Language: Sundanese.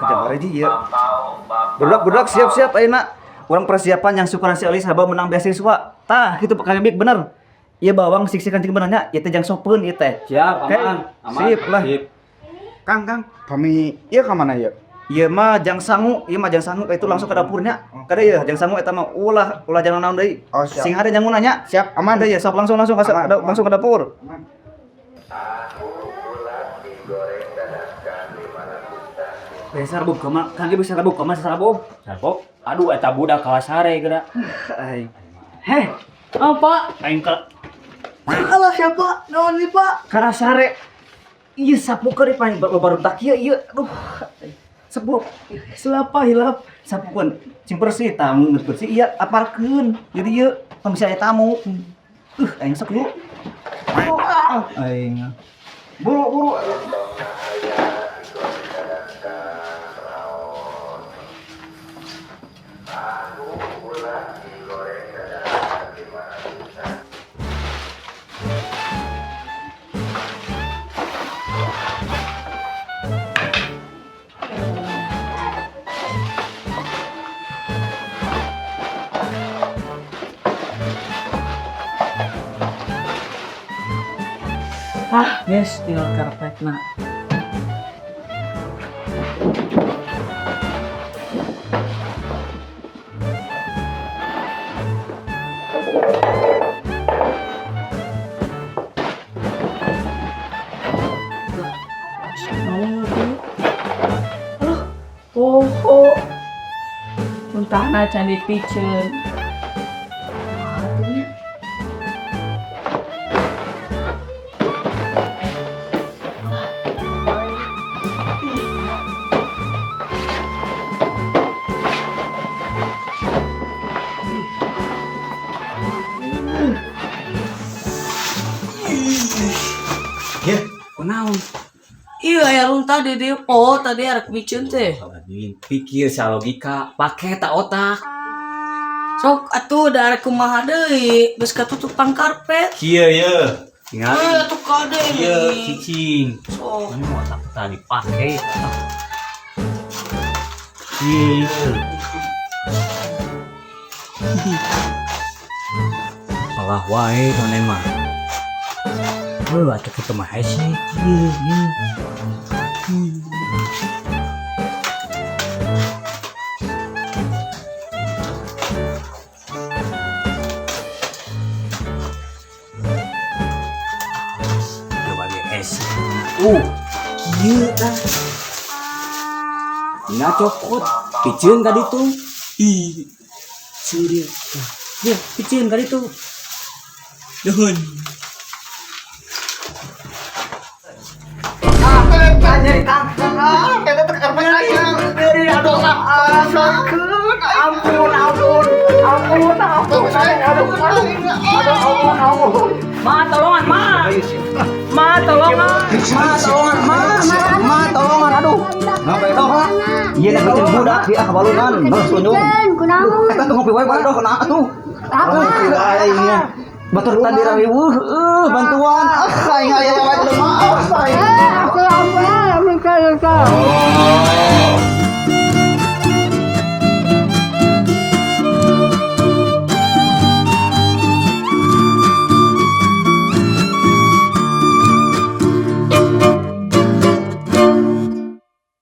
Jam hiji ieu. Budak-budak siap-siap ayeuna. Urang persiapan yang syukuran si Elis sabab menang beasiswa. Tah, kitu Kang Ebik bener. Ieu bawang sik-sikan cing benernya, ieu teh jang sopeun ieu teh. Siap, Oke, aman. Aman. sip lah. Sip. Kang, Kang, pami ieu ka mana ieu? Ieu mah jang sangu, ieu mah jang sangu itu langsung ke dapurnya. Kada ieu jang sangu eta mah ulah ulah jangan naon deui. Oh, siap. Sing hade jang nanya. Siap, aman. Ada ya, sok langsung langsung ke Aman, aman. Langsung ke dapur. Aman. Bisa rebub kama, Kang bisa rebub kama sarabub. Sarpok. Aduh, eta budak kalasare geura. Aing. Heh, Apa? aing ka Alah siapa? Naon nih Pak? karasare. Ieu sapukeun di paling baru tak ieu ieu. Aduh. Sepuk. Selapa hilap. Sapukeun. Cing bersih tamu geus bersih ieu aparkeun. Jadi ieu tong bisa aya tamu. Aing sok yuk. Aing. Buru buru. Ah, guys, tinggal karpetna. Aduh, oh, Muntahna can dipiceun. Ya, kunaon? Iya, aya runtah di dieu. Oh, tadi arek miceun teh. Pikir secara logika, pake tak otak. Sok atuh da arek kumaha deui, geus katutupan karpet. Kieu ye. Tinggal Eh, atuh kade kieu nih. cicing. Sok. Ini mau otak tadi pake. Kieu. Salah wae maneh mah. Heuh, atuh kitu mah hese kieu ye. Coba ge hese. Kieu tah. Dina cokot, piceun ka ditu. Ih, seureut. Ye, piceun ka ditu. Nuhun. Ampun, ampun. Ampun, ampun. Aduh, aduh, ampun, ampun. Ma, tolongan, Ma. Ma, tolongan. Ma, tolongan, ma, ma, tolongan, aduh. Ngapa itu? Iya, nek bikin budak di ah kabalunan, terus tunjung. Kunaon? Eta tuh ngopi wae bae kena atuh. Aduh, aing nya. Batur tadi riweuh, bantuan. Ah, aing aya wae lemah. Ah, aing. Aku apa? Aku